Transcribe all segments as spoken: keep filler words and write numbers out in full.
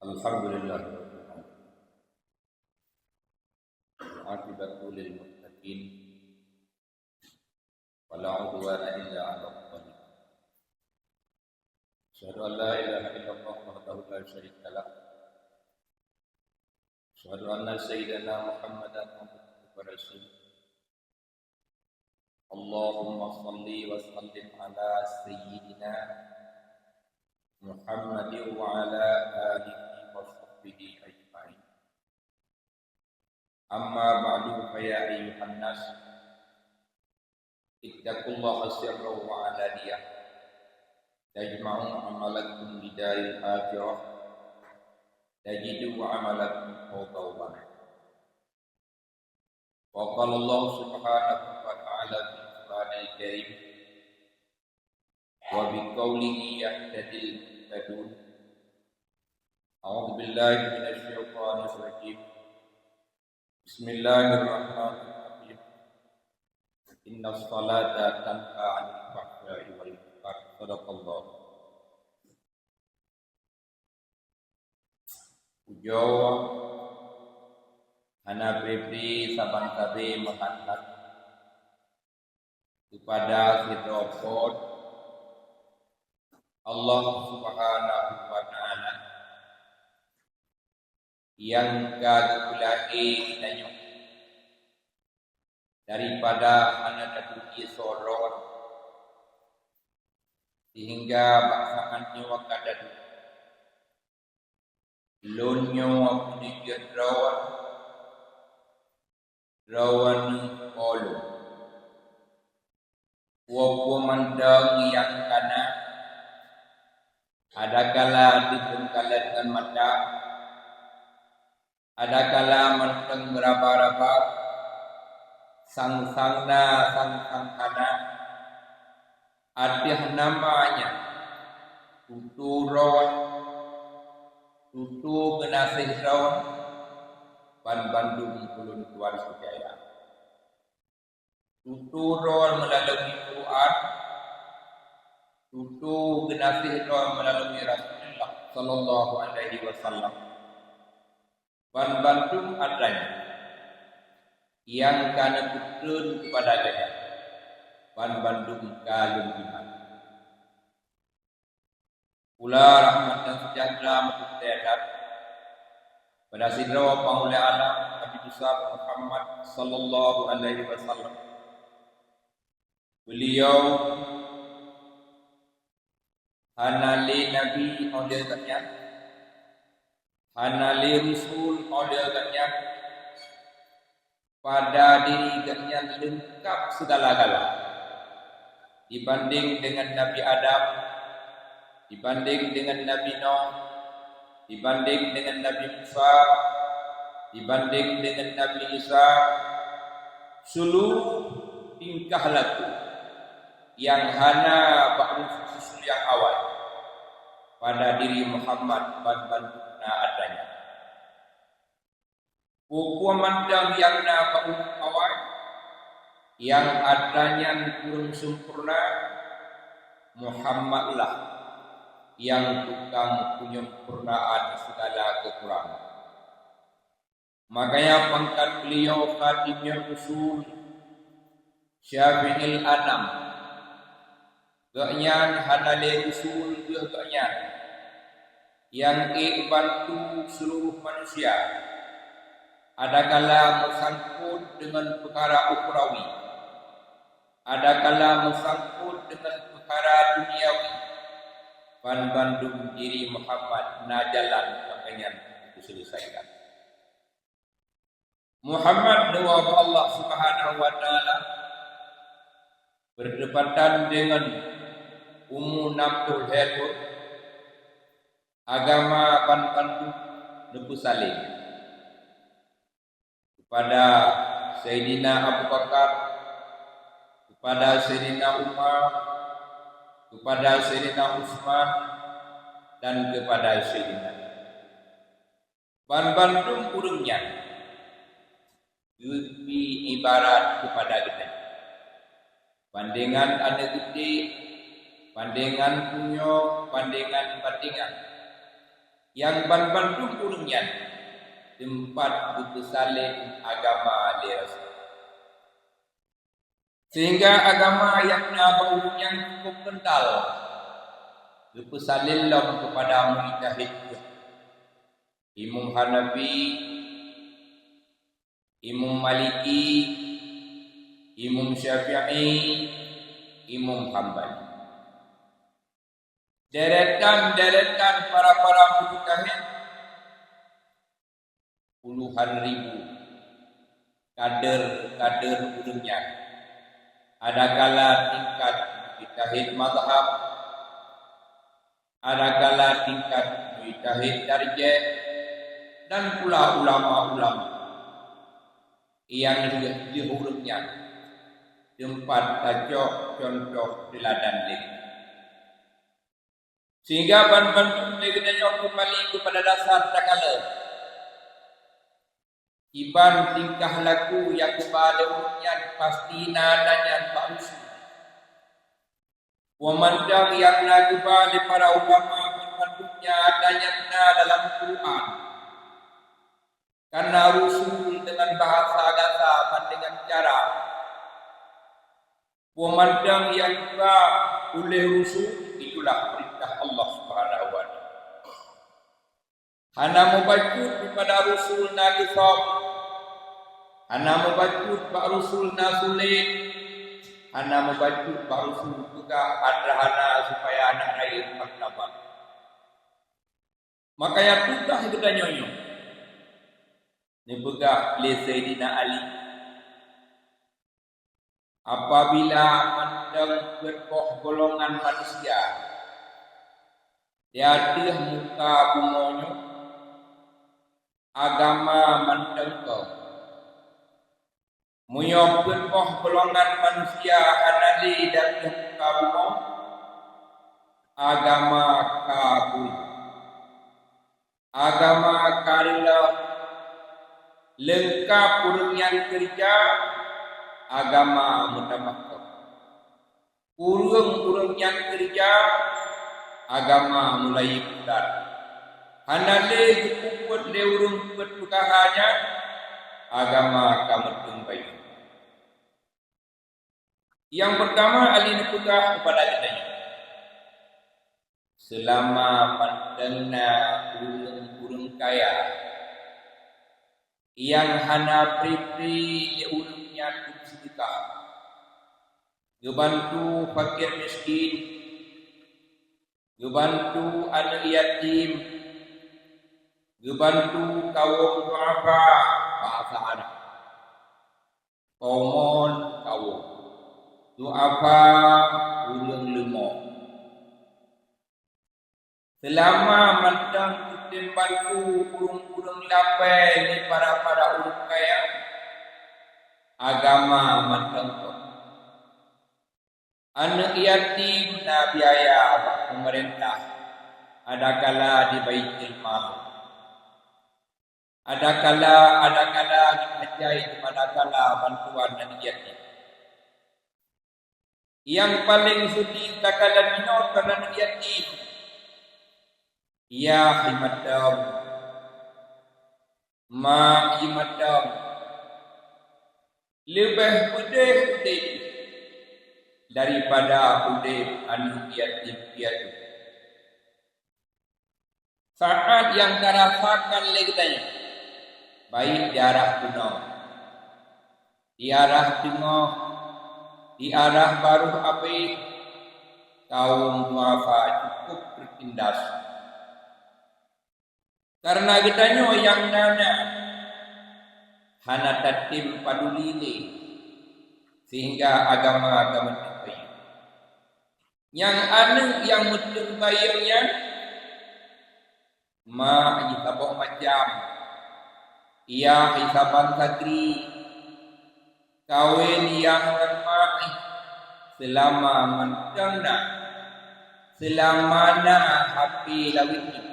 Alhamdulillah. Aqibatu lil muttaqin. Wa la udwana illa 'alal zalimin. Asyhadu an la ilaha illallah wahdahu la syarika lah. Asyhadu anna sayyidana Muhammadan abduhu wa rasuluh. Allahumma shalli wa sallim ala sayyidina Muhammadin wa ala alihi wa sahbihi ajma'in. Amma ba'du, fa ya ayyuhan nas, ittaqullaha sirran wa alaniyah, tajma'u amalakum lidaril akhirah, tajidu amalakum fawqa wa bana. Wa qala Allah subhanahu wa ta'ala fil Qur'anil Karim, wa biqaulihi yahtadil muhtadun. A'udzu billahi minasy syaithanir rajim. Bismillahirrahmanirrahim. Innas salata tanha 'anil fahsya'i wal munkar. Sadaqallah. Pujoe hana pri-pri saban sabe meuhat-hat keupada sidroe Po teu Allah Subhanahu wa Ta'ala, nyang ka geupeulahé tanyoe daripada hana tatuji soe droe, sehingga bak saát nyoe ka tatuji. Lôn nyoe peuneujeuet droe, droeneuh Po lôn. Peue-peue mantong nyang ka na, adakala teupeue kalon ngon mata, adakala mantong meuraba-raba, sang-sang na, sang-sang hana, ateueh nama nyan, tutoe droe, tutoe geunaséh droe, banmandum ulôn tuan peucaya. Tutoe droe meulalui Quran, tutoe geunaséh droe meulalui Rasulullah sallallahu alaihi wasallam. Banmandum atra nyan nyang ka neupeutrön keupada gata, banmandum ka lôn iman. Pula rahmat dan sejahtera meuteuntée that pada sidroe panghulée alam Nabi Besar Muhammad sallallahu alaihi wasallam. Beuliau hana lé nabi óh lheueh gobnyan, hana lé rasul óh lheueh gobnyan, pada diri gobnyan leungkab sigala-gala dibandéng deungon Nabi Adam, dibandéng deungon Nabi Nuh, dibandéng deungon Nabi Musa, dibandéng deungon Nabi Isa, seuluruh tingkah laku nyang hana bak usus nyang awai pada diri Muhammad banmandum na atra nyan. Peue-peue mantong nyang na bak usus awai, nyang atra nyan kureueng sempurna, Muhammad lah nyang tukang peunyempurnaan sigala keukurangan. Makanya pangkat beliau Khatimul Usul, Syafi'il Anam. Gobnyan hana lé usul geuh gobnyan nyang ék bantu seuluruh manusia, adakala meusangkot deungon peukara ukhrawi, adakala meusangkot deungon peukara duniawi, banmandum diri Muhammad na jalan gobnyan geuseuleusakan. Muhammad neuwoe bak Allah Subhanahu wa Ta'ala bertepatan deungon umu nam ploh lhée thon, agama banmandum neupeusalém keupada Saidina Abu Bakar, keupada Saidina Umar, keupada Saidina Utsman, dan keupada Saidina Banmandum ureuëng nyan geubri ibarat keupada geutanyoe. Pandengan aneuëk geuti, pandengan punyok, pandengan batingan. Nyang ban-ban dum ureuëng nyan teumpat geupeusalin agama lé Rasul. Sehingga agama nyang na bak ureuëng nyan cukup keuntal geupeusalin lom keupada mujtahid, Imam Hanafi, Imam Maliki, Imam Syafi'i, Imam Hambali. Deretan-deretan para-para mujtahid, puluhan ribu kader-kader ureuëng nyan. Adakala tingkat mujtahid mazhab, adakala tingkat mujtahid tarjih, dan pula ulama-ulama nyang lheueh-lheueh ureuëng nyan teumpat tacok cuntoh teuladan lé. Sehingga ban-ban dum lé geutanyoe keumbali keupada dasar takalon. Iban tingkah laku nyang geuba lé ureuëng nyan pasti na ata nyan bak rusul. Peumandang nyang na geuba lé para ulama ban-ban dum nyan ata nyan na dalam Quran. Kana rusul deungon bahasa gata ban deungon cara. Peumandang nyang geuba uléh rusul, itulah peurintah Allah Subhanahu wa Taala. Hana mubacut keupada rusul na geusöm, hana mubacut bak rusul na sulet, hana mubacut bak rusul peugah hana-hana supaya hana rayeuk martabat. Makanya tugaih geutanyoe nyoe, neupeugah lé Saidina Ali, apabila mantong peuet boh golongan manusia di ateueh muka bumoe nyoe, agama mantong kon. Meunyoe peuet boh golongan manusia hana lé di ateueh muka bumoe, agama ka bui. Agama ka reuloh, leungkab ureuëng nyan keureuja, agama meutamah kon. Ureuëng-ureuëng nyan keureuja, agama mulai pudar. Hana lé geupeubuet lé ureuëng peuet peukara nyan, agama ka meuteumbayeue. Nyang peurtama, Ali neupeugah keupada geutanyoe, seulama mantong na ureuëng-ureuëng kaya nyang hana pri-pri lé ureuëng nyan seudeukah, geubantu fakir miskin, geubantu aneuëk yatim, geubantu kawöm duafa, bahasa Arab. Qaumun, kawöm. Duafa, ureuëng leumo. Seulama mantong kutem bantu ureuëng-ureuëng lapée lé para-para ureuëng kaya, agama mantong kon. Aneuëk yatim na biaya bak peumeurintah, adakala di Baitul Mal. Adakala, adakala geuhajai, adakala bantuan aneuëk yatim. Nyang paleng seudeh takalon inoe kon aneuëk yatim. Yah ié mantong, ma ié mantong, leubeh peudeh udeb daripada udeb aneuëk yatim piatu. Saát nyang tarasakan lé geutanyoe, baik di arah keunoe, di arah teungoh, di arah barôh abéh, kawöm duafa cukup teutindas. Kareuna geutanyoe nyang na-na hana tatem paduli lé, sehingga agama ka meuteumbayeue. Nyang aneuëk nyang meuteumbayeue nyan, ma jih saboh macam, yah jih saban sagri, kawen yah ngon ma jih seulama mantong na, seulama na hapé lawét nyoe,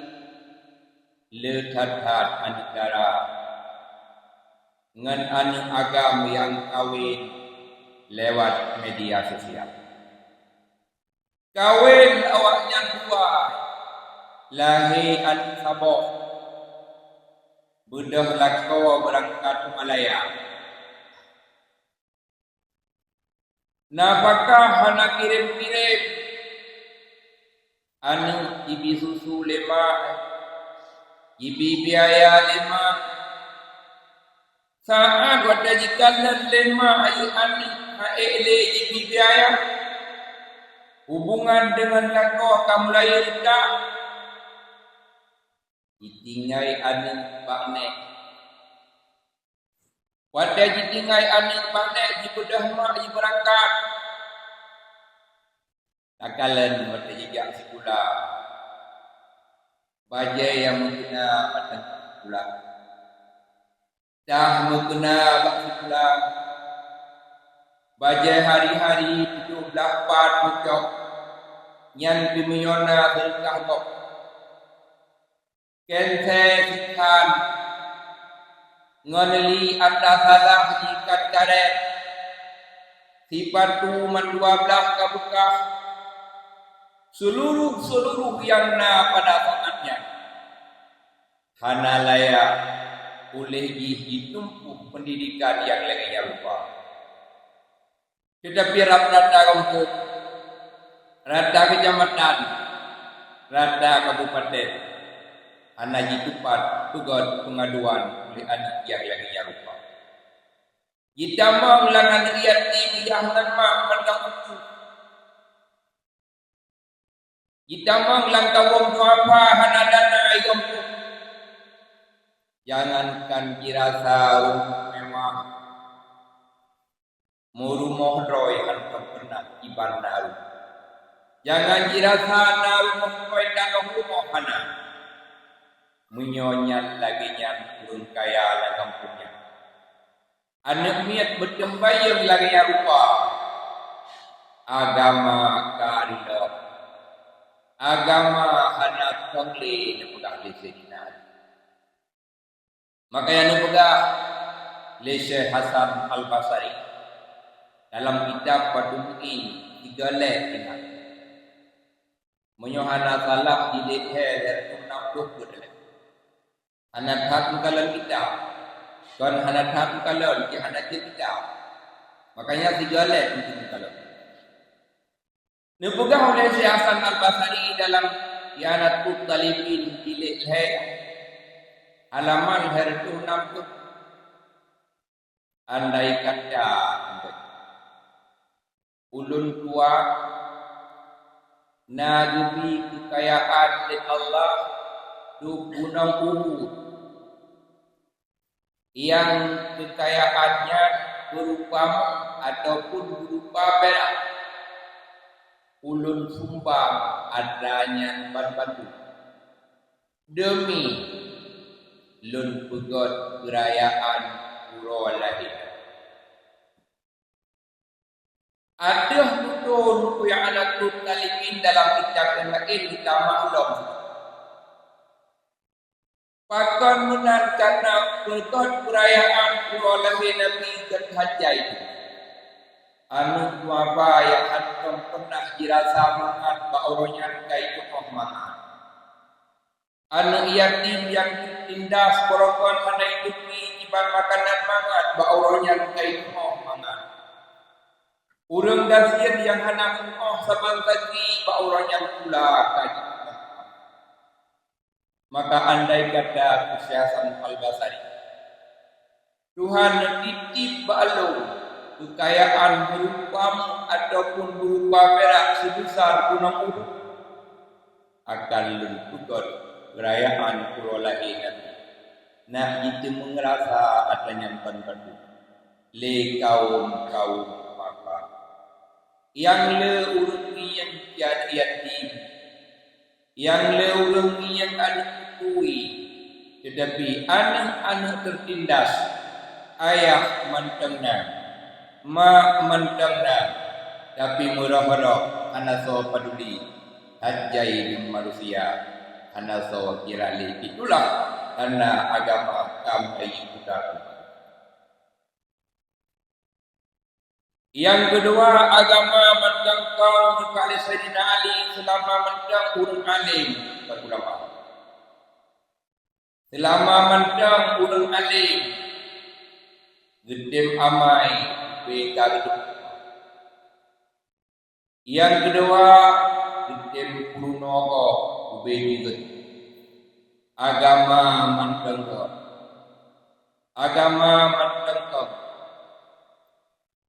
le that-that aneuëk dara ngon aneuëk agam nyang kawen lewat media sosial. Kawen awaknyan dua, Lahé aneuk saboh, beudôh lakoe beurangkat u Malaya. Nafakah hana kirém-kirém. Aneuk jibi susu lé mak, jibi biaya lé mak. Saát watée jikalon lé mak, aneuk hana ék lé jibi biaya. Hubungan deungon lakoe ka mulai retak. Jitinggai aneuk bak nék. Watée jitinggai aneuk bak nék, jibeudôh mak jibeurangkat. Takalon watée jijak sikula, bajée nyang meukeuna mantong sikula. Tah meukeuna bak sikula, bajée hari-hari tujoh blaih pat meucok, nyan pih meunyoe na seudeukah gob. Kensée sikhan, ngon li atra salah ikat karet, sipatu mandua blaih ka beukah, seuluruh-seuluruh nyang na pada saát nyan hana layak uléh jih jitumpôh peundidikan nyang lagée nyan rupa. Teutapi rata-rata gampông, rata keucamatan, rata kabupaten hana jitupat peugét peungaduan lé aneuk nyang lagée nyan rupa. Jitamong lam aneuk yatim nyang nan mak mantong utuh. Jitamong lam kawöm duafa hana dana i gampông. Jangankan jirasa rumoh mewah, meurumoh droe hántom peunah iban na rumoh. Jangan jirasa na rumoh droe, tanoh rumoh hana. Meunyoe nyan lagée nyan ureuëng kaya lam gampông nyan. Aneuk miet beuteumbayeueng lagée nyan rupa. Agama ka ridok. Agama hana kong lé neupeugah lé Saidina Ali. Maka nyang neupeugah lé Syekh Hasan Al-Basri dalam kitab Fathul Mu'in tiga lhée ingat. Meunyoe hana salah, jilid lhée, lhée reutôh nam ploh peuet lhée. Hana that meukalon kitab. Kon hana that meukalon, jih hana cit kitab. Makanya sigoe lé untuk meukalon. Neupeugah uleh Syekh Hasan Al-Basri dalam I'anatut Thalibin jilid lhée, halaman lhée reutôh nam ploh. Andai kata ulôn tuan na geubri keukayaan lé Allah duek gunong Uhud, nyang keukayaan nyan beurupa emas ataupun beurupa pirak, ulôn sumbang atra nyan banmandum, deumi lôn peugét peurayaan uroe lahé. Ateueh tutoe I'anatut Thalibin dalam kitab nyang laén geutamah lom. Pakon meunan, karna peugét peurayaan uroe lahé Nabi gét hajai. Aneuk duafa nyang hántom peunah jirasa mangat bak uroe nyan ka jiteungoh mangat. Aneuk yatim nyang teutindas, barokon hana jiteupeue jiban makanan mangat, bak uroe nyan ka jiteungoh mangat. Ureuëng gasien nyang hana meu'oh saban saji, bak uroe nyan pula ka jiteungoh mangat. Maka andai kata, kheun Syekh Hasan Al-Basri, Tuhan neutitip bak lôn keukayaan beurupa emas ataupun beurupa pirak seubesar gunong Uhud, akan lôn peugét peurayaan uroe lahé Nabi, nak jiteumeung rasa atra nyan banmandum lé kawöm-kawöm duafa. Nyang le ureuëng ngieng yatim, nyang le ureuëng ngieng aneuk tui, teutapi aneuk-aneuk teutindas, ayah mantong na, mak mantong na, tapi meuroh-roh hana soe paduli, hajai manusia hana soe kira lé. Itulah karna agama ka mulai pudar. Nyang keudua, agama mantong kong, kheun lé Saidina Ali, seulama mantong ureuëng além dan ulama. Seulama mantong ureuëng além geutem amai, ubé ka geutem. Nyang keudua, geutem peurunoe gob ubé jeuet. Agama mantong gob. Agama mantong gob.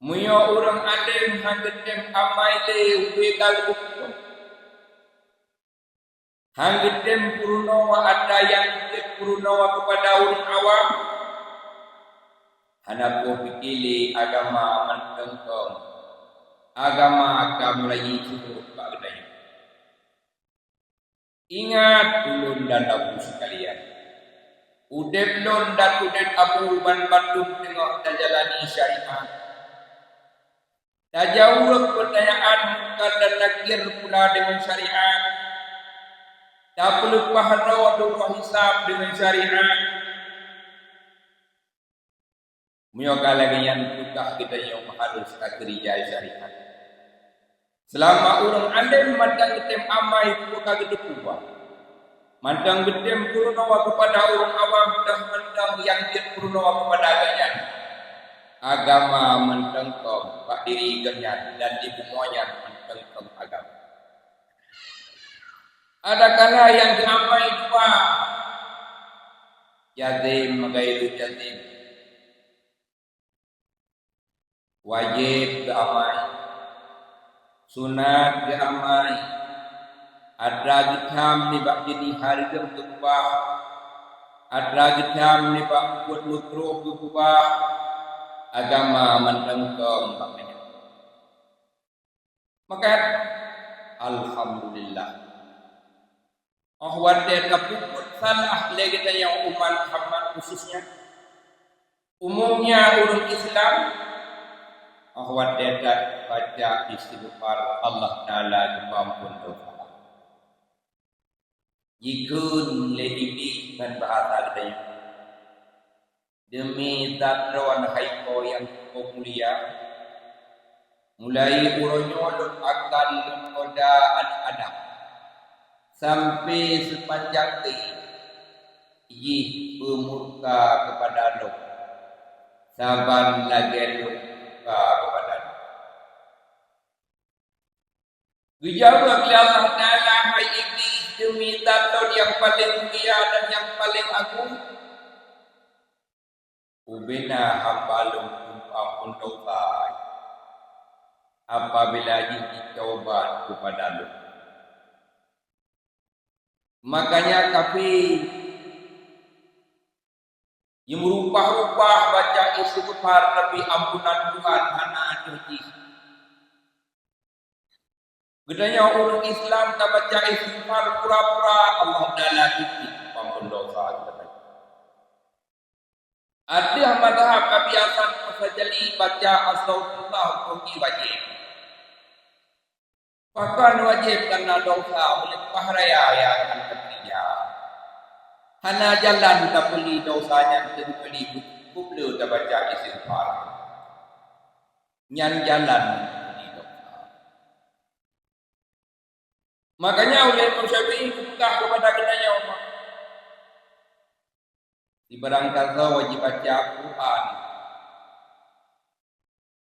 Meunyoe ureuëng além han geutem amai lé ubé ka geutem, han geutem peurunoe atra nyang jeuet peurunoe keupada ureuëng awam, hana peue pike lé agama mantong kong. Agama ka mulai jisuruh bak geutanyoe. Ingat ulôn dan Abu sekalian, udeb lôn dan udeb Abu banmandum teungoh tajalani syariat. Tajaweueb peutanyaan Mungkar dan Nakir pula deungon syariat. Tapeuleupah droe di ruang hisab deungon syariat. Meunyoe ka lagée nyan, tugaih geutanyoe harôh takeurija syariat. Seulama ureuëng além mantong geutem amai, peue ka geuteupeue, mantong geutem peurunoe keupada ureuëng awam, dan mantong nyang jeuet peurunoe keupada gobnyan, agama mantong kong bak diri gobnyan dan di bumoe nyan mantong kong agama. Adakala nyang geuamai dua, jazim ghairu jazim. Wajéb geuamai, sunat geuamai, atra geutham nibak jeunèh hareuem geukeubah, atra geutham nibak buet meutroh geukeubah, agama mantong kong bak meunyoe. Maka, alhamdulillah. Óh watée tapeubuet salah lé geutanyoe umat Muhammad khususnya, umumnya ureuëng Islam, óh watée tabaca istighfar, Allah Taala geupeuamphon desya. Jikheun lé Iblih ngon bahasa geutanyoe, "Deumi zat droe hai Po nyang mulia, mulai uroe nyoe lôn akan lôn goda aneuëk Adam sampai seupanjang teuk jih beumurka keupada lôn, saban lagée lôn murka keupada lôn." Geujaweueb lé Allah Taala, "Hai Iblih, deumi zat lôn nyang paleng mulia dan nyang paleng agong, ubena hamba lôn peue amphon desya apabila jih jitaubat keupada lôn." Makanya kafé jimeurubah-rubah baca istighfar, tapi ampunan Tuhan hana ateueh jih. Geutanyoe ureuëng Islam tabaca istighfar pura-pura, Allah Taala titip amphon desya geutanyoe. Ateueh mazhab Abi Hasan Asy'ari baca astaghfirullah huköm jih wajéb. Pakon wajéb? Kareuna desya meuleupah raya nyang akan teukeurija. Hana jalan tapeuli desya nyan teukecuali beu-, beu-, tabaca istighfar. Nyan jalan tapeuli desya. Makanya ulée Imam Syafi'i geupeugah keupada geutanyoe, sibarang kasoe jibaca Quran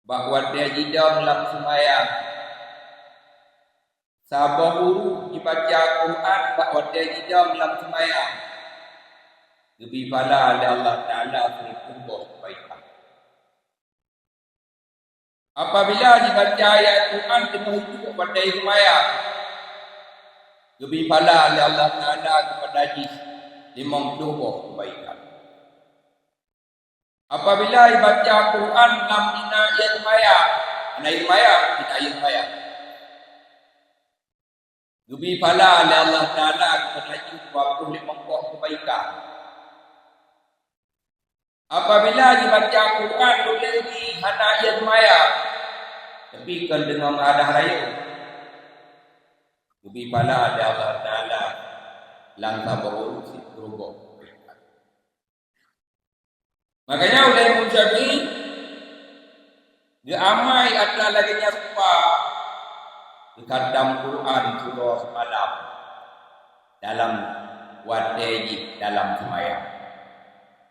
bak watée jidong lam seumayang, saboh huruf jibaca Quran bak watée jidong lam seumayang, geubri pahala lé Allah Taala sireutôh boh keubaikkan. Apabila jibaca ayat Quran teungoh hidup watée seumayang, geubri pahala lé Allah Taala keupada jih limong ploh boh keubaikan. Apabila jibaca Quran lam inan ié seumayang, hana ié seumayang, inan ié seumayang, geubri pahala lé Allah Taala keupada jih dua ploh limong boh keubaikan. Apabila jibaca Quran lé ureuëng hana ié seumayang, tapi kon deungon meuadah rayeuk, geubri pahala lé Allah Taala lam saboh uroe sikureueng boh. Makanya ulée Imam Syafi'i, Geuamai atra lagée nyan rupa, geukhatam Quran surah seumalam dalam watée jih dalam seumayang.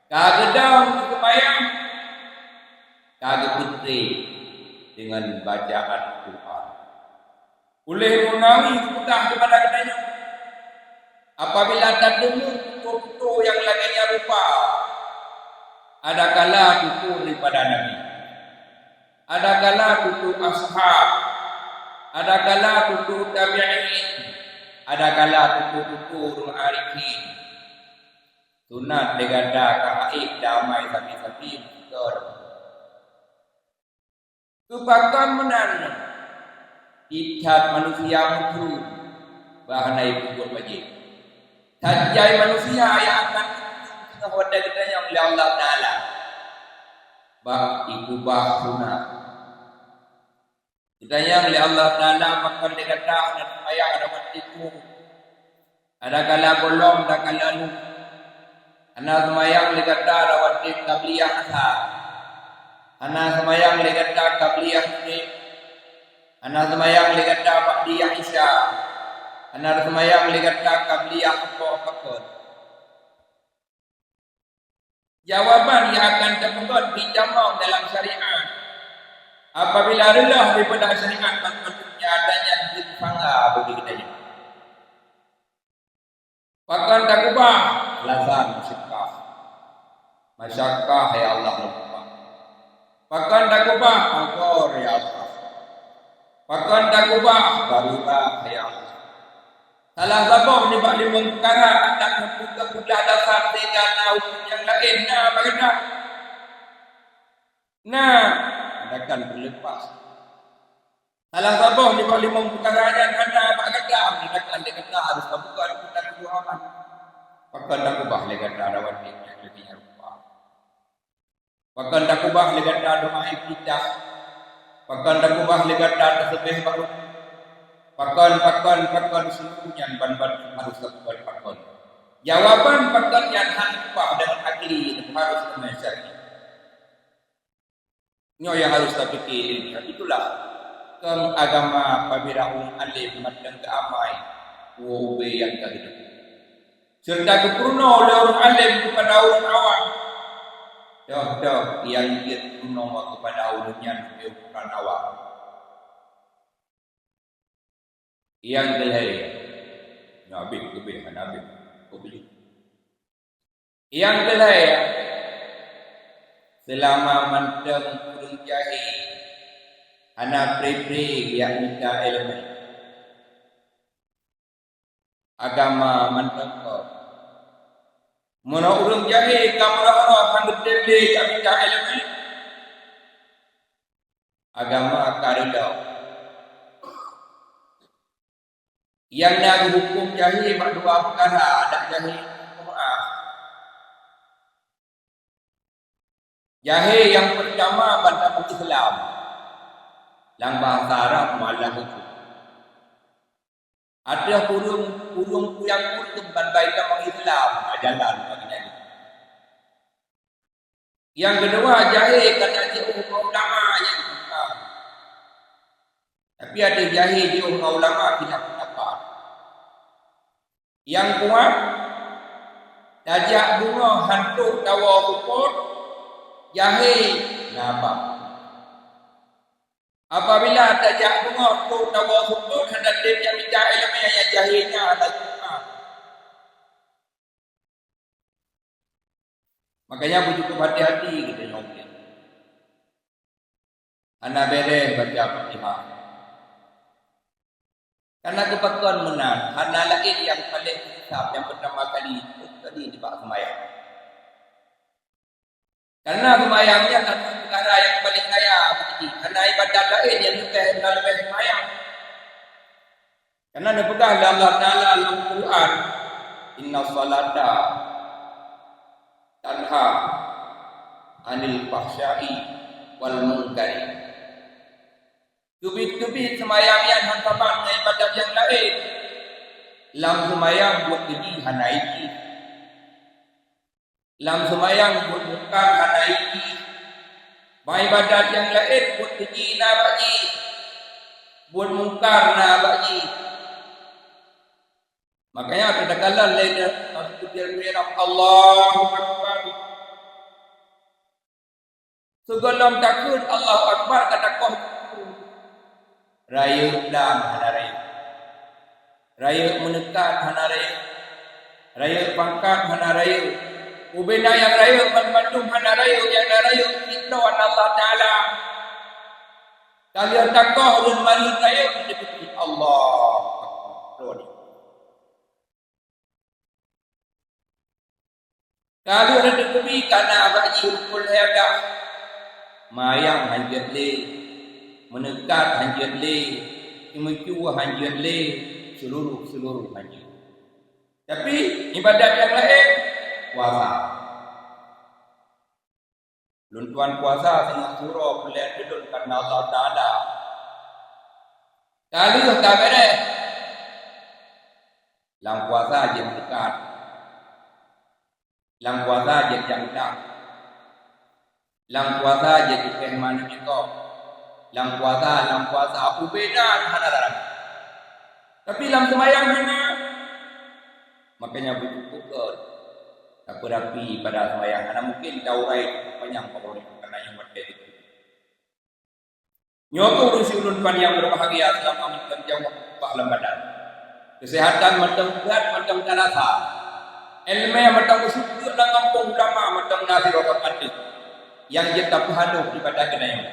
Ka geudong seumayang, ka geupeutré deungon bacaan Quran. Uleh Munawi geupeugah keupada geutanyoe, apabila tadeungoe tutoe-tutoe nyang lagée nyan rupa, adakala tutoe daripada Nabi, adakala tutoe ashab, adakala tutoe tabi'in, adakala tutoe-tutoe ureuëng arifin, sunat lé gata keu haid damai sabe-sabe meusigoe. Keu pakon meunan, tieb-tieb manusia muphom bah hana jipeubuet wajéb. That jai manusia nyang akan teupeu teungoh watée geutanyong lé Allah Taala bak jikeubah sunat. Geutanyong lé Allah Taala, pakon lé gata hana seumayang atra watée tutoe? Adakala gohlom, adakala lheueh. Hana seumayang lé gata atra watée qabliyah asar. Hana seumayang lé gata qabliyah magrib. Hana seumayang lé gata ba'diyah isya. Hana seumayang lé gata qabliyah apa-apa kon. Jawaban nyang akan teupeugét ditamong dalam syariat. Apabila reuloh daripada syariat, maka tanyoe nyan jeuet sangga bagi geutanyoe. Pakon takeubah? Alasan masyakkah. Masyakkah, ya Allah, lumpah. Pakon takeubah? Angkor, ya Allah. Pakon takeubah? Darurat, ya Allah. Salah saboh nibak limong peukara adak meupeugah-peugah dasar sehingga na huköm nyang laén na bak gata. Na, adakan peuleupah. Salah saboh nibak limong peukara nyan hana bak gata, adakan lé gata harôh tabuka di keutan Tuhan. Pakon takeubah lé gata atra watée nyang lagée nyan rupa? Pakon takeubah lé gata doá iftitah? Pakon takeubah lé gata taseubieh bak rukuk? Pakon, pakon, pakon, seuleusoe nyan ban-ban harôh takeubah pakon. Jawaban pakon nyan hana keubah deungon akli, harôh deungon syar'i. Nyoe nyang harôh tapike lé geutanyoe. Itulah keu agama, apabila ureuëng além mantong geuamai, woe ubé nyang ka geutanyoe. Seureuta geupeurunoe lé ureuëng além keupada ureuëng awam. Toh-toh nyang jeuet peurunoe keupada ureuëng nyan ubé ureuëng awam. Nyang keulhée, nyoe habéh, keubeh hana habéh. Nyang keulhée, seulama mantong ureuëng jahé hana pré-pré jak mita iéleumé, agama mantong kon. Meunoe ureuëng jahé ka meurah-rah hana teubiet jak mita iéleumé, agama ka ridha. Nyang na geuhuköm jahé bak dua peukara, adak jahé meu'ah. Jahé nyang peurtama ban tapeubuet Islam, lam bahasa Arab mualaf itu. Ateueh kureueng, kureueng kuyang kureueng ban bai tamong Islam, ajalan bagi nyan. Nyang keudua, jahé ka tajiôh ngon ulama nyang bukan. Tapi ada jahé jiôh ngon ulama khilaf pendapat. Nyang kuat, tajak beungoh han trok tawoe seupôt, jahé na bab. Apabila tajak beungoh trok tawoe seupôt, hana tem nyang mita iéleumé, nyang jahé nyan hana seupôt. Makanya beucukup hati-hati geutanyoe. Hana béreh baca Fatihah. Karena geupakon meunan, hana laén nyang paleng hisab nyang peutama kali, kali nibak seumayang. Karena seumayang nyan adalah peukara nyang paleng kaya beuti, hana ibadat laén nyang leubeh, nyang leubeh seumayang. Karena neupeugah lé Allah Taala lam Quran, "Inna salata tanha anil fahsya'i wal munkari." Teubiet-teubiet seumayang nyan hana saban ngon ibadat nyang laén. Lam seumayang buet keujih hana jih. Lam seumayang buet mungkar hana jih. Bak ibadat nyang laén buet keujih na bak jih, buet mungkar na bak jih. Makanya teukalon lé takbir ihram, Allahu Akbar. Sigohlom takheun Allahu Akbar ka takoh. Rayeuk dam hana rayeuk. Rayeuk meuneukat hana rayeuk. Rayeuk pangkat hana rayeuk. Ubena nyang rayeuk banmandum hana rayeuk, nyang na rayeuk cit droe Allah Taala. Ka lheueh takoh ureueng maleuet rayeuk, Allah Akbar. Ka lheueh teukeubri kana bak jih rukon lhée agam. Mayang hanjeuet lé, meuneukat hanjeuet lé, imeujue hanjeuet lé, seuluruh-seuluruh hanjeuet. Tapi ibadat nyang laén, puasa. Lôn tuan puasa singoh siuroe peureulée keu lôn kareuna Allah Taala. Ka lheueh ka béréh, lam puasa jeuet meukat, lam puasa jeuet jak utang, lam puasa jeuet cukéh manok jikok, lam puasa, lam puasa ubena hana lagée. Tapi lam seumayang hana. Makanya beucukôp göt tapeurapi ibadah seumayang. Hana mungken taurai panyang, kareuna nyoe watée jeuet. Nyoe keuh ureueng siulôn panyang beubahgia, seulama mantong jaweueb bak lam badan. Keuseuhatan mantong seuhat, mantong tarasa. Iéleumé mantong geusyukur lam gampông, ulama mantong na sidroe ateueh. Nyang jeuet tapeuhadôh ibadah geutanyoe.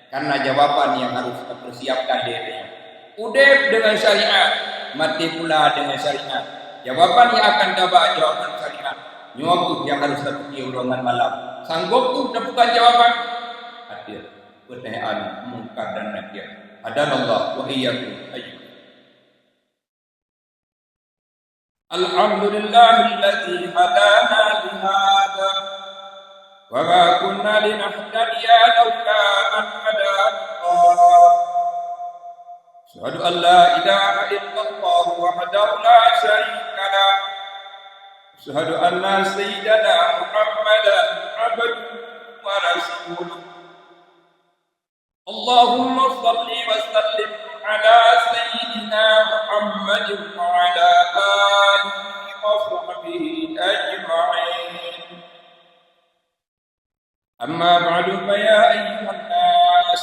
Karena jawaban nyang harus tapeusiapkan lé geutanyoe. Udeb deungon syariat, maté pula deungon syariat. Jawaban nyang akan taba jawaban syariat. Nyoe keuh nyang harus tapiké uroe ngon malam. Sanggop keuh tapeugah jawaban? Ateueh peutanyaan Mungkar dan Nakir. Hadanallah wa iyyakum ajmain. الحمد لله الذي هدانا لهذا وما كنا لنهتدي لولا أن هدانا الله. أشهد أن لا إله إلا الله وحده لا شريك له. أشهد أن سيدنا محمدا عبده ورسوله. اللهم صل وسلم على سيدنا محمد وعلى آله وصحبه أجمعين. أما بعد، فيا أيها الناس،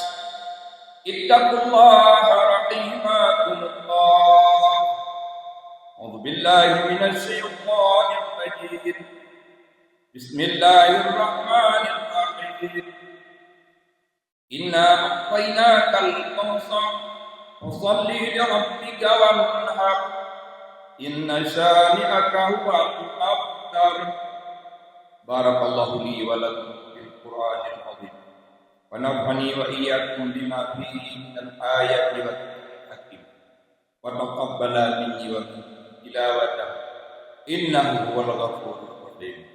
اتقوا الله رحمكم الله. أعوذ بالله من الشيطان الرجيم. بسم الله الرحمن الرحيم. إنا أعطيناك الكوثر، فصل لربك وانحر، إن شانئك هو الأبتر. بارك الله لي ولكم في القرآن العظيم، ونفعني وإياكم بما فيه من الآيات والذكر الحكيم، وتقبل مني ومنكم تلاوته، إنه هو الغفور الرحيم.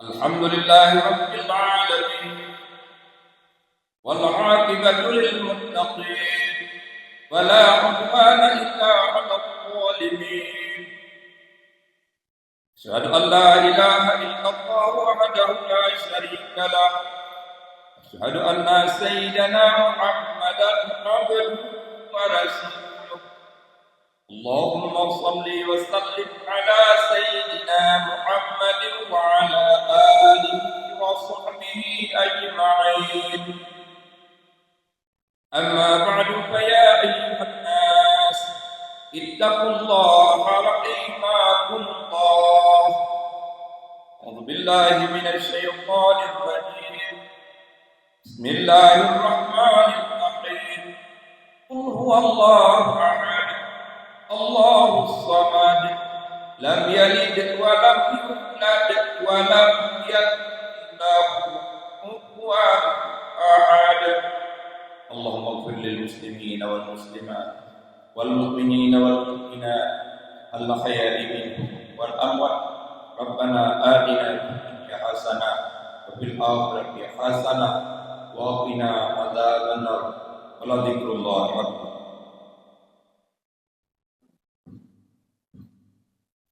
الحمد لله رب العالمين، والعاقبة للمتقين، ولا عدوان إلا على الظالمين. أشهد أن لا إله إلا الله وحده لا شريك له. أشهد أن سيدنا محمدا عبده ورسوله. اللهم صل وسلم على سيدنا محمد وعلى آله وصحبه أجمعين. أما بعد، فيا أيها الناس، اتقوا الله رحمكم الله. أعوذ بالله من الشيطان الرجيم. بسم الله الرحمن الرحيم. قل هو الله أحد، الله الصمد، لم يلد ولم يولد، ولم يكن له كفوا أحد. اللهم اغفر للمسلمين والمسلمات والمؤمنين والمؤمنات الأحياء منهم والأموات. ربنا آتنا في الدنيا حسنة وفي fil akhirati hasanah wa qina adzabannar. Wa la dzikrullahi akbar.